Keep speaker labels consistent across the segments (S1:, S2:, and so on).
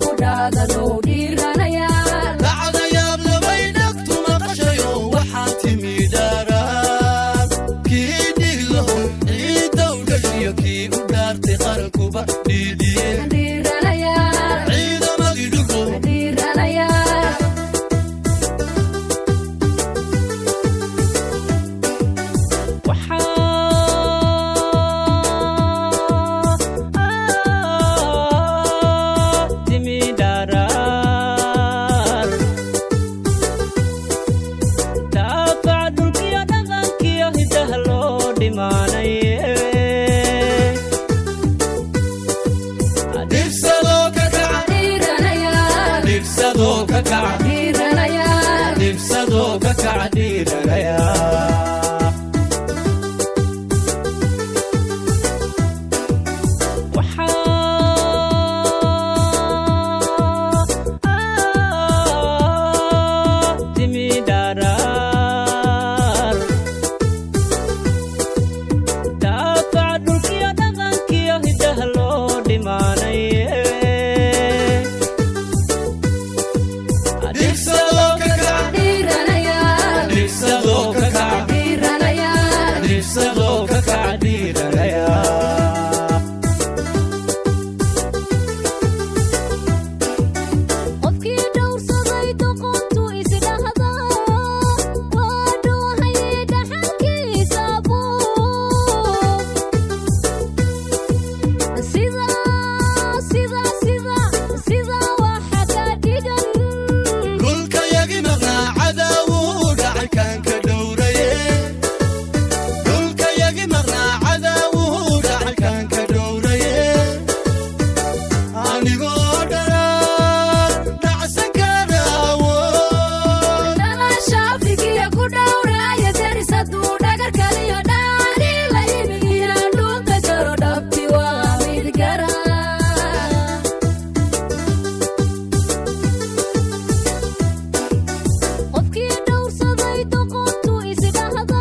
S1: Ku dhaadano dhiiranayaal.
S2: Dhacdayaab labay dhagtu maqashayo, waxaa timi dhaaraan kii dhiglaho ciiddow dhashiyo kii u dhaartay qarankuba dhiidhiye.
S1: Dhiiranayaal.
S2: Ciidamadii dhulko.
S1: Dhiiranayaal.
S3: Waxaa timi dharaar daafaca dhulkiyo dhaqankiyo hidaha loo dhimaanaye.
S2: Dhibsadoo ka kaca.
S1: Dhiiranayaal.
S2: Dhibsadoo ka kaca.
S1: Dhiiranayaal.
S2: Dhibsadoo ka kaca dhiiranaya.
S3: Waxaa timi dharaar daafaca dhulkiyo dhaqankiyo hidaha loo dhimaanaye.
S2: Dhibsadoo ka kaca.
S1: Dhiiranayaal.
S2: Dhibsadoo ka kaca.
S1: Dhiiranayaal.
S2: Dhibsadoo ka kaca dhiiranaya.
S1: Qofkii dhowrsaday doqontu isdhahda waa dhoohaye dhaxalkiisa buug sida sida sida sida waxa ka dhigan.
S2: Dhulka yagi maqnaa cadaawuu dhacay kaan ka dhowraye. Dhulka yagi maqnaa cadaawuu dhacay kaan ka dhowraye. Anigoo dharaan dhacsan kara awood.
S1: Dhalasha Afrikiya ku dhowraaya deris hadduu dhagar kaliyo dhaani la yimi inaan dhulka jaro dhabti waa mid gara. Qofkii dhowrsaday doqontu isdhahda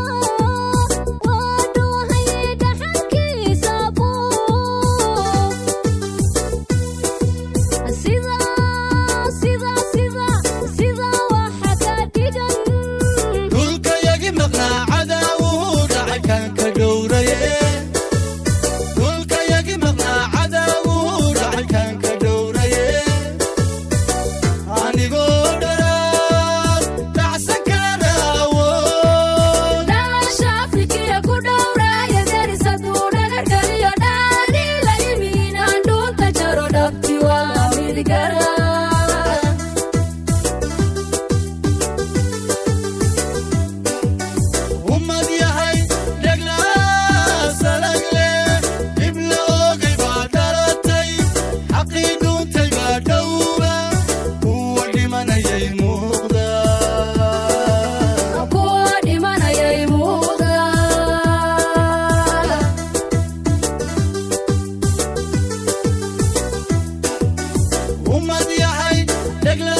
S1: waa dhoohaye dhaxalkiisa buug sida sida sida sida waxa ka dhigan.
S2: Dhulka yagi maqnaa cadaawuu dhacay kaan ka dhowraye. Dhulka yagi maqnaa cadaawuu dhacay kaan ka dhowraye. Anigoo dharaan dhacsan kara awood.
S1: Dhalasha Afrikiya ku dhowraaya deris hadduu dhagar kaliyo dhaani la yimi inaan dhulka jaro dhabti waa mid gara.
S2: Ummad yahay dheglaasalag leh dhib la oogay baa dhalatay, xaqii dhuuntay baa dhowba, kuwa dhimanayay muuqda.
S1: Kuwa dhimanayay muuqda.
S2: Ummad yahay dhegla